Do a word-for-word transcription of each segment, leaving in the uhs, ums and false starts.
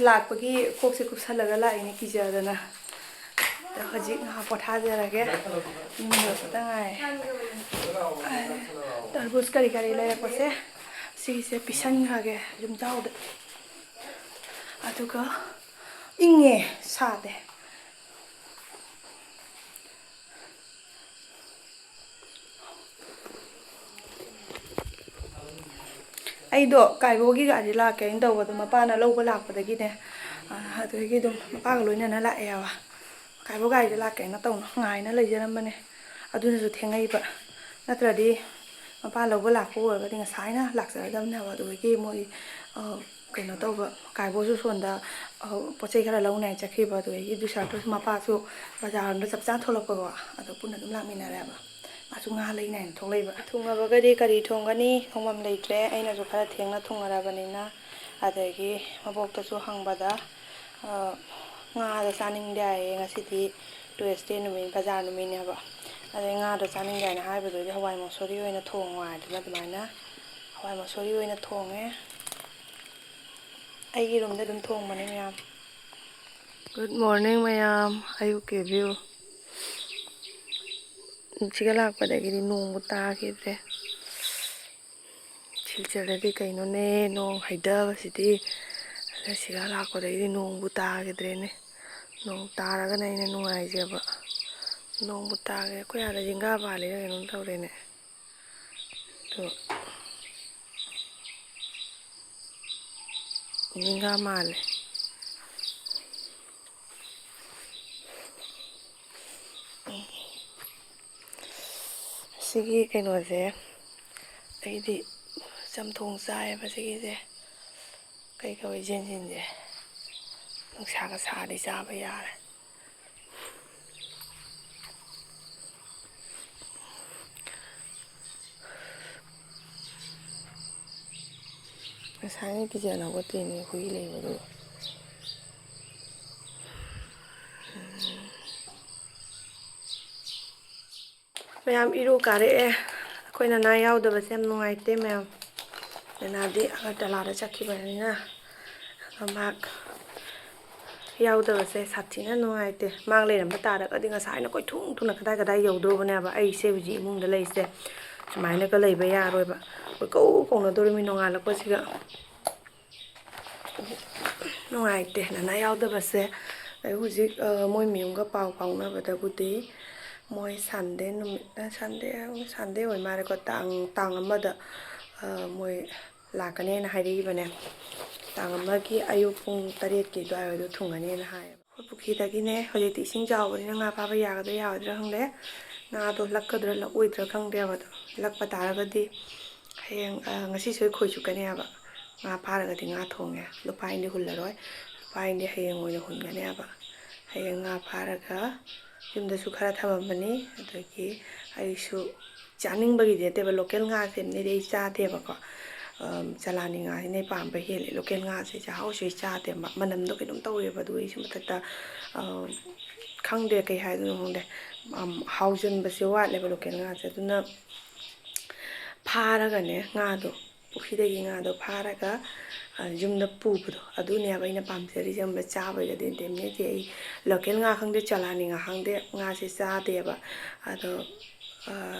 ꯂꯥꯛꯄꯒꯤ ꯀꯣꯛꯁꯦ ꯀꯨꯞꯁꯜꯂꯒ ꯂꯥꯛꯏꯅꯦ ꯀꯤꯖꯗꯅ꯫ ꯑꯗꯣ ꯍꯧꯖꯤꯛ ꯉꯥꯏꯍꯥꯛ ꯄꯣꯊꯥꯖꯔꯒꯦ꯫ ꯌꯨꯝ ꯌꯧꯔꯛꯄꯗ ꯉꯥꯏꯔꯦ꯫ ꯇꯔꯕꯨꯖ ꯀꯔꯤ ꯀꯔꯤ ꯂꯩꯔꯛꯄꯁꯦ ꯁꯤꯒꯤꯁꯦ ꯄꯤꯁꯟꯈ꯭ꯔꯒꯦ ꯌꯨꯝꯖꯥꯎꯗ꯫ ꯑꯗꯨꯒ ꯏꯪꯉꯦ, ꯁꯥꯗꯦ꯫ ꯑꯩꯗꯣ ꯀꯥꯏꯕꯣꯒꯤ ꯒꯥꯔꯤ ꯂꯥꯛꯀꯦꯅ ꯇꯧꯕꯗꯣ ꯃꯄꯥꯅ ꯂꯧꯕ ꯂꯥꯛꯄꯗꯒꯤꯅꯦ, ꯑ, ꯑꯗꯨꯗꯒꯤ ꯑꯗꯨꯝ ꯃꯄꯥꯒ ꯂꯣꯏꯅꯅ ꯂꯥꯛꯑꯦꯕ꯫ ꯀꯥꯏꯕꯣ ꯒꯥꯔꯤꯗ ꯂꯥꯛꯀꯦꯅ ꯇꯧꯅ ꯉꯥꯏꯅ ꯂꯩꯖꯔꯝꯕꯅꯦ꯫ ꯑꯗꯨꯅꯁꯨ ꯊꯦꯡꯉꯛꯏꯕ꯫ ꯅꯠꯇ꯭ꯔꯗꯤ ꯃꯄꯥ ꯂꯧꯕ ꯂꯥꯛꯄ ꯑꯣꯏꯔꯒꯗꯤ ꯉꯁꯥꯏꯅ ꯂꯥꯛꯆꯔꯗꯕꯅꯦꯕ꯫ ꯑꯗꯨꯗꯒꯤ ꯃꯣꯏ, ꯑ, ꯀꯩꯅꯣ ꯇꯧꯕ, ꯀꯥꯏꯕꯣꯁꯨ ꯁꯣꯟꯗ, ꯑ, ꯄꯣꯠ ꯆꯩ ꯈꯔ ꯂꯧꯅꯦ ꯍꯥꯏꯅ ꯆꯠꯈꯤꯕ꯫ ꯑꯗꯨꯗꯒꯤ ꯗꯨꯁꯥꯔꯇꯨꯁꯨ ꯃꯄꯥꯁꯨ ꯕꯖꯥꯔ ꯔꯣꯝꯗ ꯆꯞ ꯆꯥ ꯊꯣꯛꯂꯛꯄꯀꯣ꯫ ꯑꯗꯣ ꯄꯨꯟꯅ ꯑꯗꯨꯝ ꯂꯥꯛꯃꯤꯟꯅꯔꯦꯕ꯫ ꯃꯥꯁꯨ ꯉꯥ ꯂꯩꯅꯦ ꯍꯥꯏꯅ ꯊꯣꯛꯂꯛꯏꯕ꯫ ꯊꯨꯡꯉꯕꯒꯗꯤ ꯀꯔꯤ ꯊꯣꯡꯒꯅꯤ? ꯊꯣꯡꯐꯝ ꯂꯩꯇ꯭ꯔꯦ꯫ ꯑꯩꯅꯁꯨ ꯈꯔ ꯊꯦꯡꯅ ꯊꯨꯡꯉꯔꯕꯅꯤꯅ꯫ ꯑꯗꯒꯤ ꯃꯕꯣꯛꯇꯁꯨ ꯍꯪꯕꯗ, ꯑ, ꯉꯥꯗꯣ ꯆꯥꯅꯤꯡꯗꯦ ꯍꯥꯏꯌꯦ꯫ ꯉꯁꯤꯗꯤ ꯇꯨꯋꯦꯁꯗꯦ ꯅꯨꯃꯤꯠ, ꯕꯖꯥꯔ ꯅꯨꯃꯤꯠꯅꯦꯕ꯫ ꯑꯗꯩ ꯉꯥꯗꯣ ꯆꯥꯅꯤꯡꯗꯦ ꯍꯥꯏꯅ ꯍꯥꯏꯕꯗꯨꯗꯤ ꯍꯋꯥꯏ ꯃꯨꯁꯣꯔꯤ ꯑꯣꯏꯅ ꯊꯣꯡꯉꯣ ꯍꯥꯏꯗꯅ ꯑꯗꯨꯃꯥꯏꯅ ꯍꯋꯥꯏ ꯃꯨꯁꯣꯔꯤ ꯑꯣꯏꯅ ꯊꯣꯡꯉꯦ꯫ ꯑꯩꯒꯤ ꯔꯨꯝꯗ ꯑꯗꯨꯝ ꯊꯣꯡꯕꯅꯦ ꯃꯌꯥꯝ꯫ Good morning ꯃꯌꯥꯝ, ꯑꯌꯨꯛꯀꯤ view꯫ ꯁꯤꯒ ꯂꯥꯛꯄꯗꯒꯤꯗꯤ ꯅꯣꯡꯕꯨ ꯇꯥꯈꯤꯗ꯭ꯔꯦ꯫ ꯁꯤꯜꯆꯔꯗꯗꯤ ꯀꯩꯅꯣꯅꯦ, ꯅꯣꯡ ꯍꯩꯊꯕꯁꯤꯗꯤ꯫ ꯑꯗ ꯁꯤꯒ ꯂꯥꯛꯄꯗꯒꯤꯗꯤ ꯅꯣꯡꯕꯨ ꯇꯥꯈꯤꯗ꯭ꯔꯦꯅꯦ꯫ ꯅꯣꯡ ꯇꯥꯔꯒꯅ ꯑꯩꯅ ꯅꯨꯡꯉꯥꯏꯖꯕ꯫ ꯅꯣꯡꯕꯨ ꯇꯥꯈ꯭ꯔꯦ꯫ ꯑꯩꯈꯣꯏ ꯑꯥꯗ ꯖꯤꯡꯒꯥ ꯕꯥꯜꯂꯤꯔ ꯀꯩꯅꯣꯝ ꯇꯧꯔꯦꯅꯦ꯫ ꯑꯗꯣ ꯖꯤꯡꯒꯥ ꯃꯥꯜꯂꯦ꯫ ꯁꯤꯒꯤ ꯀꯩꯅꯣꯁꯦ ꯑꯩꯗꯤ ꯆꯝꯊꯣꯡ ꯆꯥꯏꯌꯦꯕ ꯁꯤꯒꯤꯁꯦ꯫ ꯀꯩ ꯀꯧꯏ ꯖꯤꯟꯖꯤꯟꯁꯦ꯫ ꯅꯨꯡꯁꯥꯒ ꯁꯥꯔꯗꯤ ꯆꯥꯕ ꯌꯥꯔꯦ꯫ ꯉꯁꯥꯏꯅ ꯀꯤꯖꯅ ꯍꯧꯒꯠꯇꯣꯏꯅꯦ ꯍꯨꯏ ꯂꯩꯕꯗꯨ꯫ ꯃꯌꯥꯝ ꯏꯔꯨ ꯀꯥꯔꯛꯑꯦ꯫ ꯑꯩꯈꯣꯏ ꯅꯅꯥ ꯌꯥꯎꯗꯕꯁꯦ ꯌꯥꯝ ꯅꯨꯡꯉꯥꯏꯇꯦ ꯃꯌꯥꯝ꯫ ꯅꯅꯥꯗꯤ ꯑꯒꯔꯇꯂꯥꯗ ꯆꯠꯈꯤꯕꯅꯤꯅ ꯃꯍꯥꯛ ꯌꯥꯎꯗꯕꯁꯦ ꯁꯥꯊꯤꯅ ꯅꯨꯡꯉꯥꯏꯇꯦ꯫ ꯃꯥ ꯂꯩꯔꯝꯕ ꯇꯥꯔꯒꯗꯤ ꯉꯁꯥꯏꯅ ꯀꯣꯏꯊꯨꯡ ꯊꯨꯡꯅ ꯀꯗꯥꯏ ꯀꯗꯥꯏ ꯌꯧꯗ꯭ꯔꯣꯕꯅꯦꯕ꯫ ꯑꯩꯁꯦ ꯍꯧꯖꯤꯛ ꯏꯃꯨꯡꯗ ꯂꯩꯁꯦ ꯁꯨꯃꯥꯏꯅꯒ ꯂꯩꯕ ꯌꯥꯔꯣꯏꯕ꯫ ꯀꯣꯏꯀꯧ ꯀꯧꯅꯗꯣꯔꯤꯃꯤ ꯅꯣꯡꯉꯥꯜꯂꯛꯄꯁꯤꯒ꯫ ꯅꯨꯡꯉꯥꯏꯇꯦ ꯅꯅꯥ ꯌꯥꯎꯗꯕꯁꯦ꯫ ꯑꯩ ꯍꯧꯖꯤꯛ, ꯑ, ꯃꯣꯏ ꯃꯌꯨꯝꯒ ꯄꯥꯎ ꯐꯥꯎꯅꯕꯗꯕꯨꯗꯤ ꯃꯣꯏ ꯁꯟꯗꯦ ꯅꯨꯃꯤꯠ, ꯑ, ꯁꯟꯗꯦ, ꯁꯟꯗꯦ ꯑꯣꯏ ꯃꯥꯜꯂꯦꯀꯣ, ꯇꯥꯡ, ꯇꯥꯡ ꯑꯃꯗ, ꯑ, ꯃꯣꯏ ꯂꯥꯛꯀꯅꯦꯅ ꯍꯥꯏꯔꯛꯏꯕꯅꯦ꯫ ꯇꯥꯡ ꯑꯃꯒꯤ ꯑꯌꯨꯛ ꯄꯨꯡ ꯇꯔꯦꯠꯀꯤ ꯑꯗꯨꯋꯥꯏ ꯑꯣꯏꯗꯣ ꯊꯨꯡꯒꯅꯦꯅ ꯍꯥꯏꯌꯦꯕ꯫ ꯑꯩꯈꯣꯏ ꯄꯨꯈ꯭ꯔꯤꯗꯒꯤꯅꯦ ꯍꯧꯖꯤꯛꯇꯤ ꯏꯁꯤꯡ ꯆꯥꯎꯕꯅꯤꯅ ꯉꯥ ꯐꯥꯕ ꯌꯥꯒꯗ꯭ꯔꯥ ꯌꯥꯔꯣꯏꯗ꯭ꯔꯥ ꯈꯪꯗꯦ꯫ ꯉꯥꯗꯣ ꯂꯛꯀꯗ꯭ꯔꯥ ꯂꯛꯑꯣꯏꯗ꯭ꯔꯥ ꯈꯪꯗꯦꯕ꯫ ꯑꯗꯣ ꯂꯛꯄ ꯇꯥꯔꯒꯗꯤ ꯍꯌꯦꯡ, ꯑ, ꯉꯁꯤꯁꯨ ꯑꯩ ꯈꯣꯏ ꯆꯨꯞꯀꯅꯦꯕ꯫ ꯉꯥ ꯐꯥꯔꯒꯗꯤ ꯉꯥ ꯊꯣꯡꯉꯦ꯫ ꯂꯨꯄꯥ ꯑꯅꯤꯗꯤ ꯍꯨꯜꯂꯔꯣꯏ꯫ ꯂꯨꯄꯥ ꯑꯅꯤꯗꯤ ꯍꯌꯦꯡ ꯑꯣꯏꯅ ꯍꯨꯟꯒꯅꯦꯕ꯫ ꯍꯌꯦꯡ ꯉꯥ ꯐꯥꯔꯒ ꯌꯨꯝꯗꯁꯨ ꯈꯔ ꯊꯝꯃꯝꯕꯅꯤ꯫ ꯑꯗꯒꯤ ꯑꯩꯁꯨ ꯆꯥꯅꯤꯡꯕꯒꯤꯗꯤ ꯅꯠꯇꯦꯕ, ꯂꯣꯀꯦꯜ ꯉꯥꯁꯦ ꯃꯤꯗꯤ ꯑꯩ ꯆꯥꯗꯦꯕꯀꯣ꯫ ꯑꯝ, ꯆꯂꯥꯅꯤ ꯉꯥꯁꯤꯅ ꯑꯩ ꯄꯥꯝꯕ ꯍꯦꯜꯂꯦ꯫ ꯂꯣꯀꯦꯜ ꯉꯥꯁꯦ ꯆꯥꯛꯍꯥꯎꯁꯦ ꯑꯩ ꯆꯥꯗꯦ꯫ ꯃ-, ꯃꯅꯝꯗꯣ ꯀꯩꯅꯣꯝ ꯇꯧꯋꯦꯕ꯫ ꯑꯗꯨꯒ ꯑꯩꯁꯨ ꯃꯊꯛꯇ, ꯑꯝ, ꯈꯪꯗꯦ ꯀꯩ ꯍꯥꯏꯗꯣꯏꯅꯣ ꯈꯪꯗꯦ꯫ ꯑꯝ, ꯍꯥꯎꯖꯟꯕꯁꯦ ꯋꯥꯠꯂꯦꯕ ꯂꯣꯀꯦꯜ ꯉꯥꯁꯦ꯫ ꯑꯗꯨꯅ ꯐꯥꯔꯒꯅꯦ ꯉꯥꯗꯣ, ꯄꯨꯈ꯭ꯔꯤꯗꯒꯤ ꯉꯥꯗꯣ ꯐꯥꯔꯒ, ꯑ, ꯌꯨꯝꯗ ꯄꯨꯕꯗꯣ, ꯑꯗꯨꯅꯦꯕ ꯑꯩꯅ ꯄꯥꯝꯖꯔꯤꯁꯦ ꯈꯪꯕ꯭ꯔꯥ? ꯆꯥꯕꯒꯤꯗꯤ ꯅꯠꯇꯦ꯫ ꯃꯤꯗꯤ ꯑꯩ ꯂꯣꯀꯦꯜ ꯉꯥ ꯈꯪꯗꯦ, ꯆꯂꯥꯅꯤ ꯉꯥ ꯈꯪꯗꯦ, ꯉꯥꯁꯦ ꯆꯥꯗꯦꯕ꯫ ꯑꯗꯣ, ꯑ,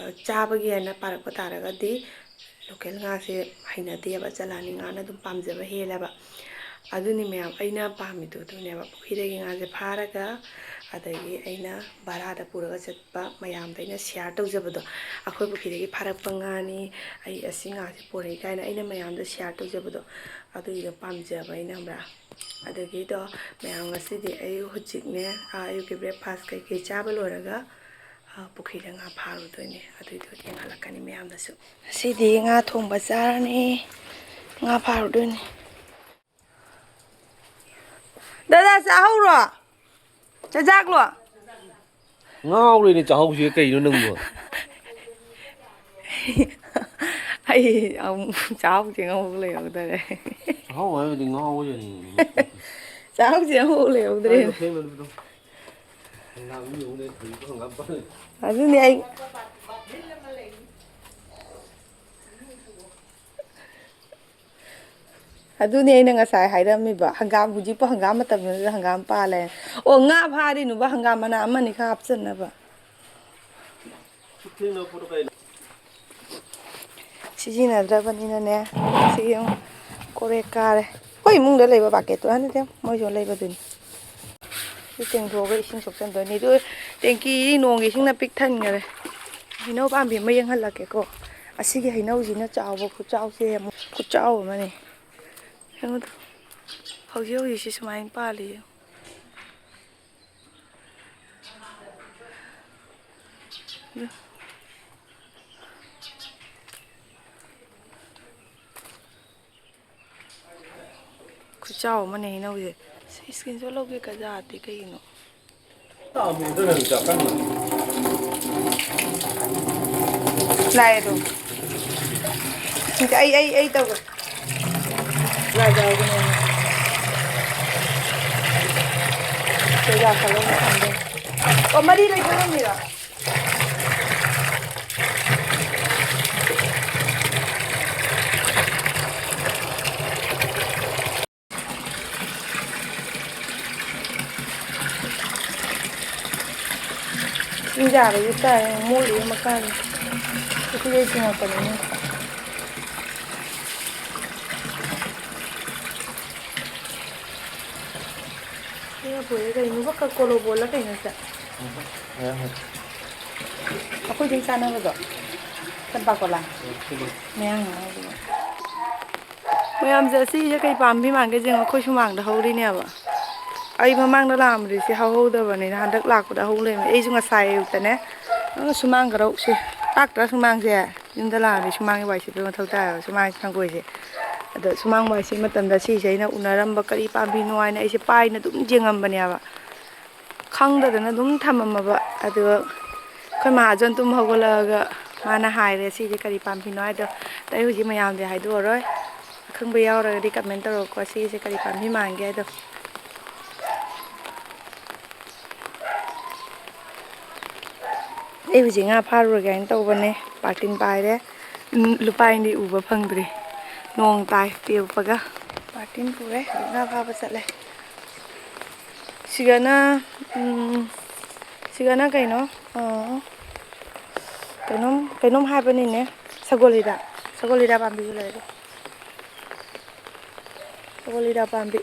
ꯆꯥꯕꯒꯤ ꯍꯥꯏꯅ ꯄꯥꯔꯛꯄ ꯇꯥꯔꯒꯗꯤ ꯂꯣꯀꯦꯜ ꯉꯥꯁꯦ ꯍꯩꯅꯗꯦꯕ, ꯆꯂꯥꯅꯤ ꯉꯥꯅ ꯑꯗꯨꯝ ꯄꯥꯝꯖꯕ ꯍꯦꯜꯂꯦꯕ꯫ ꯑꯗꯨꯅꯤ ꯃꯌꯥꯝ ꯑꯩꯅ ꯄꯥꯝꯃꯤꯗꯣ ꯑꯗꯨꯅꯦꯕ, ꯄꯨꯈ꯭ꯔꯤꯗꯒꯤ ꯉꯥꯁꯦ ꯐꯥꯔꯒ, ꯑꯗꯒꯤ ꯑꯩꯅ ꯚꯔꯥꯗ ꯄꯨꯔꯒ ꯆꯠꯄ, ꯃꯌꯥꯝꯗ ꯑꯩꯅ ꯁꯤꯌꯥꯔ ꯇꯧꯖꯕꯗꯣ, "ꯑꯩꯈꯣꯏ ꯄꯨꯈ꯭ꯔꯤꯗꯒꯤ ꯐꯥꯔꯛꯄ ꯉꯥꯅꯤ, ꯑꯩ ꯑꯁꯤ ꯉꯥꯁꯦ ꯄꯨꯔꯛꯏ" ꯀꯥꯏꯅ ꯑꯩꯅ ꯃꯌꯥꯝꯗ ꯁꯤꯌꯥꯔ ꯇꯧꯖꯕꯗꯣ, ꯑꯗꯨꯒꯤꯗꯣ ꯄꯥꯝꯖꯕ ꯑꯩꯅ, ꯈꯪꯕ꯭ꯔꯥ? ꯑꯗꯒꯤꯗꯣ ꯃꯌꯥꯝ, ꯉꯁꯤꯗꯤ ꯑꯩ ꯍꯧꯖꯤꯛꯅꯦ, ꯑꯥ, ꯑꯌꯨꯛꯀꯤ ꯕ꯭ꯔꯦꯛꯐꯥꯁ ꯀꯩꯀꯩ ꯆꯥꯕ ꯂꯣꯏꯔꯒ, ꯑꯥ, ꯄꯨꯈ꯭ꯔꯤꯗ ꯉꯥ ꯐꯥꯔꯨꯗꯣꯏꯅꯦ꯫ ꯑꯗꯨꯏꯗꯣ ꯌꯦꯡꯍꯜꯂꯛꯀꯅꯤ ꯃꯌꯥꯝꯗꯁꯨ꯫ ꯉꯁꯤꯗꯤ ꯉꯥ ꯊꯣꯡꯕ ꯆꯥꯔꯅꯤ, ꯉꯥ ꯐꯥꯔꯨꯗꯣꯏꯅꯤ꯫ ꯗꯗꯥ, ꯆꯥꯍꯧꯔꯣ꯫ ꯆꯥꯖꯥꯛꯂꯣ꯫ ꯉꯥꯎꯔꯦꯅꯦ ꯆꯥꯍꯧꯁꯤꯒ ꯀꯩꯅꯣ ꯅꯪꯕꯣ? ꯑꯩ ꯑꯃꯨꯛ ꯆꯥꯍꯧꯁꯦ ꯉꯥꯎꯕ ꯂꯩꯍꯧꯗꯔꯦ꯫ ꯆꯥꯍꯧ ꯍꯥꯏꯕꯗꯤ ꯉꯥꯎꯕ ꯌꯥꯅꯤꯡꯉꯤ꯫ ꯆꯥꯍꯧꯁꯦ ꯑꯃꯐꯥꯎ ꯂꯩꯍꯧꯗ꯭ꯔꯦ꯫ ꯀꯥꯏꯗ ꯐꯦꯡꯅꯣ ꯑꯗꯨꯕꯨꯗꯣ? ꯍꯪꯒꯥꯝ ꯃꯤ ꯑꯃꯨꯛ ꯂꯩ, ꯊꯣꯏꯕꯤꯗꯣ ꯍꯪꯒꯥꯝ ꯄꯜꯂꯦ꯫ ꯑꯗꯨꯅꯦ ꯑꯩ ꯑꯗꯨꯅꯦ ꯑꯩꯅ ꯉꯁꯥꯏ ꯍꯥꯏꯔꯝꯃꯤꯕ, ꯍꯪꯒꯥꯝ, ꯍꯧꯖꯤꯛꯄꯨ ꯍꯪꯒꯥꯝ ꯃꯇꯝꯅꯤꯅ ꯍꯪꯒꯥꯝ ꯄꯥꯜꯂꯦ꯫ ꯑꯣ, ꯉꯥ ꯐꯥꯔꯤꯅꯨꯕ, ꯍꯪꯒꯥꯝ ꯃꯅꯥ ꯑꯃꯅꯤ ꯈꯔ ꯍꯥꯞꯆꯟꯅꯕ꯫ ꯁꯤꯖꯤꯟꯅꯗ꯭ꯔꯕꯅꯤꯅꯅꯦ, ꯁꯤ ꯌꯦꯡꯉꯨ, ꯀꯣꯔꯦꯛ ꯀꯥꯔꯦ꯫ ꯑꯩꯈꯣꯏ ꯏꯃꯨꯡꯗ ꯂꯩꯕ ꯕꯥꯀꯦꯠꯇꯨ ꯅꯠꯇꯦ, ꯃꯣꯏꯁꯨ ꯂꯩꯕꯗꯨꯅꯤ꯫ ꯁꯤ ꯇꯦꯡꯊꯣꯛꯑꯒ ꯏꯁꯤꯡ ꯁꯣꯛꯆꯟꯗꯣꯏꯅꯤ꯫ ꯑꯗꯨ ꯇꯦꯡꯀꯤ ꯅꯣꯡꯒꯤ ꯏꯁꯤꯡꯅ ꯄꯤꯛ ꯊꯟꯈꯔꯦ꯫ ꯍꯩꯅꯧ ꯄꯥꯝꯕꯤ ꯑꯃ ꯌꯦꯡꯍꯜꯂꯛꯀꯦꯀꯣ꯫ ꯑꯁꯤꯒꯤ ꯍꯩꯅꯧꯁꯤꯅ ꯆꯥꯎꯕ ꯈꯨꯆꯥꯎꯁꯦ ꯌꯦꯡꯉꯨ, ꯈꯨꯆꯥꯎ ꯑꯃꯅꯤ꯫ ꯌꯦꯡꯉꯨ ꯑꯗꯨ꯫ ꯍꯧꯖꯤꯛ ꯍꯧꯖꯤꯛꯁꯤ ꯁꯨꯃꯥꯏꯅ ꯄꯥꯜꯂꯤ ꯌꯦꯡꯉꯨ꯫ ꯈꯨꯆꯥꯎ ꯑꯃꯅꯦ ꯍꯩꯅꯧꯁꯦ꯫ ꯁꯤ screenshot ꯂꯧꯒꯦ ꯀꯖꯥꯗꯦ ꯀꯩꯒꯤꯅꯣ? ꯂꯥꯛꯑꯦ ꯑꯗꯣ꯫ ꯁꯤꯗ ꯑꯩ, ꯑꯩ, ꯑꯩ ꯇꯧꯒꯦ꯫ ꯂꯥꯏ ꯖꯥꯎꯒꯅꯦ꯫ ꯁꯤꯗ ꯂꯥꯛꯀꯗꯕ ꯃꯌꯥꯝꯗꯣ꯫ ꯑꯣ, ꯃꯔꯤ ꯂꯩꯊꯣꯛꯂꯝꯃꯤꯔꯣ? ꯆꯤꯡꯖꯥꯗꯒꯤ ꯆꯥꯏ, ꯃꯣꯠꯂꯤ ꯃꯈꯥꯁꯦ꯫ ꯄꯨꯈ꯭ꯔꯤꯗꯩ ꯆꯤꯡꯉꯛꯄꯅꯤꯅ꯫ ꯁꯤꯅ ꯄꯨꯔꯛꯏ ꯀꯩꯅꯣꯕ, ꯀ-, ꯀꯣꯂꯣꯕꯣꯜꯂ ꯀꯩꯅꯣ ꯁꯦ? ꯑꯩꯈꯣꯏꯗꯩ ꯆꯥꯅꯕꯗꯣ? ꯆꯝꯄꯥ ꯀꯣꯂꯥ? ꯃꯌꯥꯡ ꯅꯨꯡ ꯍꯥꯏꯗꯨꯅ꯫ ꯃꯌꯥꯝꯁꯦ ꯑꯁꯤꯁꯦ ꯀꯩ ꯄꯥꯝꯕꯤ ꯃꯥꯟꯒꯦ ꯌꯦꯡꯉꯣ, ꯑꯩꯈꯣꯏ ꯁꯨꯃꯥꯡꯗ ꯍꯧꯔꯤꯅꯦꯕ꯫ ꯑꯩ ꯃꯃꯥꯡꯗ ꯂꯥꯛꯑꯝꯕꯗꯤ ꯁꯤ ꯍꯧꯍꯧꯗꯕꯅꯤꯅ ꯍꯟꯗꯛ ꯂꯥꯛꯄꯗ ꯍꯧ ꯂꯩꯔꯝꯃꯦ꯫ ꯑꯩꯁꯨ ꯉꯁꯥꯏ ꯑꯌꯨꯛꯇꯅꯦ, ꯑ, ꯁꯨꯃꯥꯡ ꯈꯔ ꯁꯤ ꯇꯥꯛꯇ꯭ꯔꯥ ꯁꯨꯃꯥꯡꯁꯦ? ꯌꯨꯝꯗ ꯂꯥꯛꯑꯗꯤ ꯁꯨꯃꯥꯡꯒꯤ ꯋꯥꯏ ꯁꯤꯠꯄꯒꯤ ꯃꯊꯧ ꯇꯥꯏꯌꯦꯕ, ꯁꯨꯃꯥꯡ ꯁꯪꯒꯣꯏꯁꯦ꯫ ꯑꯗꯣ ꯁꯨꯃꯥꯡ ꯋꯥꯏ ꯁꯤꯠ ꯃꯇꯝꯗ ꯁꯤꯁꯦ ꯑꯩꯅ ꯎꯅꯔꯝꯕ ꯀꯔꯤ ꯄꯥꯝꯕꯤꯅꯣ ꯍꯥꯏꯅ ꯑꯩꯁꯦ ꯄꯥꯏꯅ ꯑꯗꯨꯝ ꯌꯦꯡꯉꯝꯕꯅꯦꯕ꯫ ꯈꯪꯗꯗꯅ ꯑꯗꯨꯝ ꯊꯝꯃꯝꯃꯕ꯫ ꯑꯗꯨꯒ ꯑꯩꯈꯣꯏ ꯃꯍꯥꯖꯣꯟ ꯇꯨꯝ ꯍꯧꯒꯠꯂꯛꯑꯒ ꯃꯥꯅ ꯍꯥꯏꯔꯦ, "ꯁꯤꯁꯦ ꯀꯔꯤ ꯄꯥꯝꯕꯤꯅꯣ?" ꯍꯥꯏꯗꯣ꯫ ꯑꯗꯣ ꯑꯩ ꯍꯧꯖꯤꯛ ꯃꯌꯥꯝꯗꯤ ꯍꯥꯏꯗꯣꯛꯑꯔꯣꯏ꯫ ꯑꯈꯪꯕ ꯌꯥꯎꯔꯒꯗꯤ comment ꯇꯧꯔꯛꯎꯀꯣ, ꯁꯤꯒꯤꯁꯦ ꯀꯔꯤ ꯄꯥꯝꯕꯤ ꯃꯥꯟꯒꯦ ꯍꯥꯏꯗꯣ꯫ ꯑꯩ ꯍꯧꯖꯤꯛ ꯉꯥ ꯐꯥꯔꯨꯔꯒꯦ ꯍꯥꯏꯅ ꯇꯧꯕꯅꯦ꯫ ꯕꯥꯜꯇꯤꯟ ꯄꯥꯏꯔꯦ꯫ ꯎꯝ, ꯂꯨꯄꯥ ꯑꯅꯤꯗꯤ ꯎꯕ ꯐꯪꯗ꯭ꯔꯤ꯫ ꯅꯣꯡ ꯇꯥꯏ ꯄꯦꯛꯄꯒ꯫ ꯃꯥꯔꯇꯤꯟ ꯄꯨꯔꯦ, ꯉꯥ ꯐꯥꯕ ꯆꯠꯂꯦ꯫ ꯁꯤꯒꯅ, ꯎꯝ, ꯁꯤꯒꯅ ꯀꯩꯅꯣ, ꯑ, ꯀꯩꯅꯣꯝ, ꯀꯩꯅꯣꯝ ꯍꯥꯏꯕꯅꯤꯅꯦ꯫ ꯁꯒꯣꯜ ꯍꯤꯗꯥꯛ, ꯁꯒꯣꯜ ꯍꯤꯗꯥꯛ ꯄꯥꯝꯕꯤꯁꯨ ꯂꯩꯔꯦ꯫ ꯁꯒꯣꯜ ꯍꯤꯗꯥꯛ ꯄꯥꯝꯕꯤ,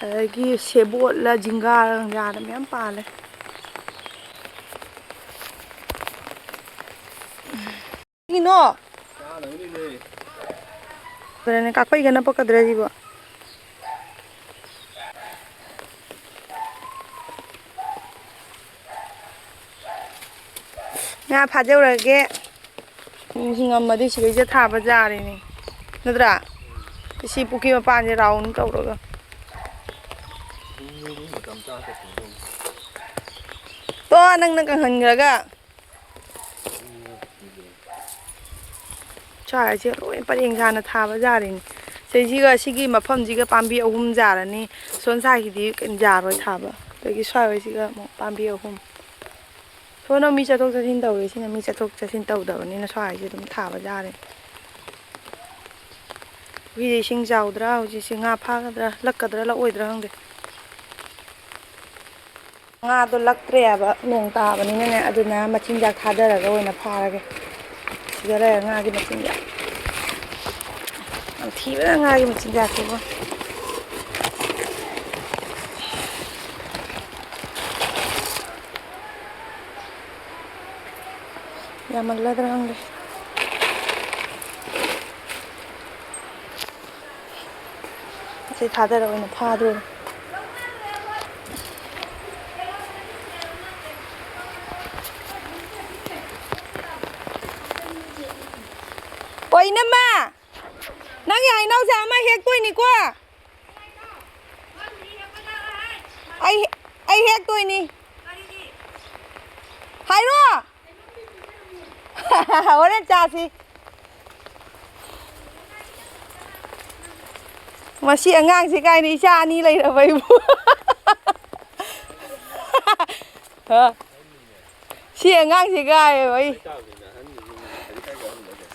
ꯑꯗꯒꯤ ꯁꯦꯕꯣꯠꯂ ꯖꯤꯡꯒꯥꯔ ꯌꯥꯗ ꯃꯌꯥꯝ ꯄꯥꯜꯂꯦ꯫ ꯀꯩꯅꯣ? ꯑꯗꯨꯅꯦ, ꯀꯥꯛꯐꯩꯒ ꯅꯞꯄꯛꯀꯗ꯭ꯔꯥ ꯁꯤꯕꯣ? ꯉꯥ ꯐꯥꯖꯧꯔꯒꯦ꯫ ꯎꯝ, ꯍꯤꯡꯉꯝꯃꯗꯤ ꯁꯤꯗꯩꯁꯤꯗ ꯊꯥꯕ ꯌꯥꯔꯦꯅꯦ, ꯅꯠꯇ꯭ꯔꯥ? ꯁꯤ ꯄꯨꯈ꯭ꯔꯤ ꯃꯄꯥꯟꯁꯦ ꯔꯥꯎꯟ ꯇꯧꯔꯒ꯫ ꯇꯣ, ꯅꯪꯅ ꯀꯪꯍꯟꯈ꯭ꯔꯒ꯫ ꯁ꯭ꯋꯥꯏꯁꯦ ꯂꯣꯏ ꯄꯔꯦꯡ ꯁꯥꯅ ꯊꯥꯕ ꯌꯥꯔꯦꯅꯦ꯫ ꯁꯤꯁꯤꯒ ꯁꯤꯒꯤ ꯃꯐꯝꯁꯤꯒ ꯄꯥꯝꯕꯤ ꯑꯍꯨꯝ ꯌꯥꯔꯅꯤ꯫ ꯁꯣꯝ ꯁꯥꯏꯒꯤꯗꯤ ꯌꯥꯔꯣꯏ ꯊꯥꯕ꯫ ꯑꯗꯒꯤ ꯁ꯭ꯋꯥꯏ ꯍꯣꯏꯁꯤꯒ ꯑꯃꯨꯛ ꯄꯥꯝꯕꯤ ꯑꯍꯨꯝ꯫ ꯁꯣꯝꯅ ꯃꯤ ꯆꯠꯊꯣꯛ ꯆꯠꯁꯤꯟ ꯇꯧꯔꯤꯁꯤꯅ ꯃꯤ ꯆꯠꯊꯣꯛ ꯆꯠꯁꯤꯟ ꯇꯧꯗꯕꯅꯤꯅ ꯁ꯭ꯋꯥꯏꯁꯦ ꯑꯗꯨꯝ ꯊꯥꯕ ꯌꯥꯔꯦ꯫ ꯄꯨꯈ꯭ꯔꯤꯁꯦ ꯏꯁꯤꯡ ꯆꯥꯎꯗ꯭ꯔꯥ? ꯍꯧꯖꯤꯛꯁꯦ ꯉꯥ ꯐꯥꯒꯗ꯭ꯔꯥ, ꯂꯛꯀꯗ꯭ꯔꯥ, ꯂꯛꯑꯣꯏꯗ꯭ꯔꯥ ꯈꯪꯗꯦ꯫ ꯉꯥꯗꯣ ꯂꯛꯇ꯭ꯔꯦꯕ, ꯅꯣꯡ ꯇꯥꯕꯅꯤꯅꯅꯦ, ꯑꯗꯨꯅ ꯃꯆꯤꯟꯖꯥꯛ ꯊꯥꯗꯔꯒ ꯑꯣꯏꯅ ꯐꯥꯔꯒꯦ꯫ ꯁꯤꯗ ꯂꯩꯔꯦ ꯉꯥꯒꯤ ꯃꯆꯤꯟꯖꯥꯛ꯫ ꯌꯥꯝ ꯊꯤꯕꯅ ꯉꯥꯒꯤ ꯃꯆꯤꯟꯖꯥꯛꯁꯤꯕꯨ꯫ ꯌꯥꯝꯃꯜꯂꯗ꯭ꯔꯥ ꯈꯪꯗꯦ꯫ ꯑꯁꯤ ꯊꯥꯗꯔꯒ ꯑꯣꯏꯅ ꯐꯥꯗꯣꯏꯅꯤ꯫ ꯑꯣ, ꯏꯅꯝꯃ! ꯅꯪꯒꯤ ꯍꯩꯅꯧꯁꯦ ꯑꯃ ꯍꯦꯛꯇꯣꯏꯅꯤꯀꯣ꯫ ꯑꯩ, ꯑꯩ ꯍꯦꯛꯇꯣꯏꯅꯤ꯫ ꯍꯥꯏꯔꯣ꯫ ꯍꯣꯔꯦꯟ ꯆꯥꯁꯤ꯫ ꯃꯁꯤ ꯑꯉꯥꯡꯁꯤ ꯀꯥꯏꯅ ꯏꯆꯥ ꯑꯅꯤ ꯂꯩꯔꯕ ꯑꯩꯕꯨ꯫ ꯍꯥ? ꯁꯤ ꯑꯉꯥꯡꯁꯤ ꯀꯥꯏꯌꯦꯕ ꯑꯩ꯫ ꯑꯩ ꯇꯥꯕꯅꯤꯅ ꯑꯍꯟꯗꯨꯅ ꯅꯨꯡꯉꯥꯏꯔꯗꯤ ꯀꯥꯏ ꯀꯥꯏ ꯍꯪꯒꯗ꯭ꯔꯣ?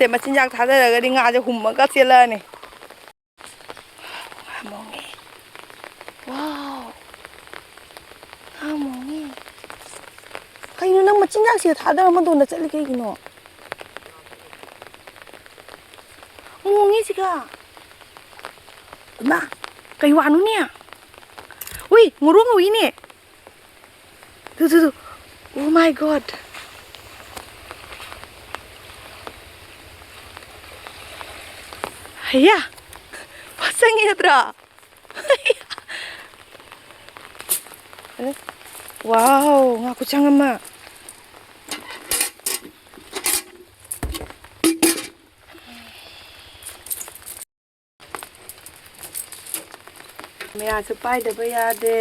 ꯁꯦ ꯃꯆꯤꯟꯖꯥꯛ ꯊꯥꯗꯔꯒꯗꯤ ꯉꯥꯁꯦ ꯍꯨꯝꯃꯒ ꯆꯦꯜꯂꯛꯑꯅꯤ꯫ ꯉꯥ ꯃꯣꯡꯉꯦ꯫ ꯋꯥꯎ! ꯉꯥ ꯃꯣꯡꯉꯦ꯫ ꯀꯩꯅꯣ ꯅꯪ ꯃꯆꯤꯟꯖꯥꯛꯁꯤꯒ ꯊꯥꯗꯔ ꯃꯇꯣꯟꯗ ꯆꯠꯂꯤ ꯀꯩꯒꯤꯅꯣ? ꯃꯣꯡꯉꯦ ꯁꯤꯒ꯫ ꯏꯃꯥ! ꯀꯩ ꯋꯥꯅꯣꯅꯦ? ꯎꯏ! ꯉꯣꯔꯣꯛ ꯉꯧꯏꯅꯦ! ꯇꯨ, ꯇꯨ, ꯇꯨ꯫ Oh my God! ꯍꯩꯌꯥ! ꯐꯥ ꯆꯪꯉꯤ ꯅꯠꯇ꯭ꯔꯣ? ꯋꯥꯎ! ꯉꯥ ꯈꯨꯆꯪ ꯑꯃ꯫ ꯃꯦꯔꯥꯁꯨ ꯄꯥꯏꯗꯕ ꯌꯥꯗꯦ,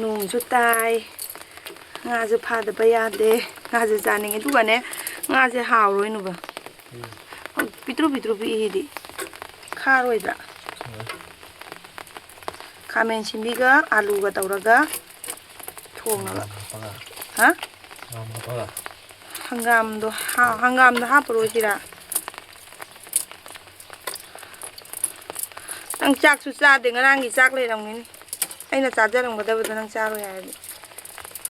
ꯅꯣꯡꯁꯨ ꯇꯥꯏ, ꯉꯥꯁꯨ ꯐꯥꯗꯕ ꯌꯥꯗꯦ꯫ ꯉꯥꯁꯦ ꯆꯥꯅꯤꯡꯉꯦ, ꯑꯗꯨꯒꯅꯦ, ꯉꯥꯁꯦ ꯍꯥꯎꯔꯣꯏ ꯅꯨꯕ꯫ ꯄꯤꯛꯇ꯭ꯔꯨ ꯄꯤꯛꯇ꯭ꯔꯨ ꯄꯤꯛꯏꯁꯤꯗꯤ꯫ ꯈꯥꯔꯣꯏꯗ꯭ꯔꯥ? ꯈꯥꯃꯦꯟ ꯁꯤꯟꯕꯤꯒ ꯑꯥꯂꯨꯒ ꯇꯧꯔꯒ ꯊꯣꯡꯅꯕ꯫ ꯍꯥ? ꯍꯪꯒꯥꯝꯗꯣ ꯍꯥ-, ꯍꯪꯒꯥꯝꯗꯣ ꯍꯥꯞꯄꯔꯣꯏꯁꯤꯔꯥ? ꯅꯪ ꯆꯥꯛꯁꯨ ꯆꯥꯗꯦ, ꯉꯔꯥꯡꯒꯤ ꯆꯥꯛ ꯂꯩꯔꯝꯒꯅꯤ꯫ ꯑꯩꯅ ꯆꯥꯖꯔꯝꯒꯗꯕꯗꯣ ꯅꯪ ꯆꯥꯔꯣꯏ ꯍꯥꯏꯔꯗꯤ꯫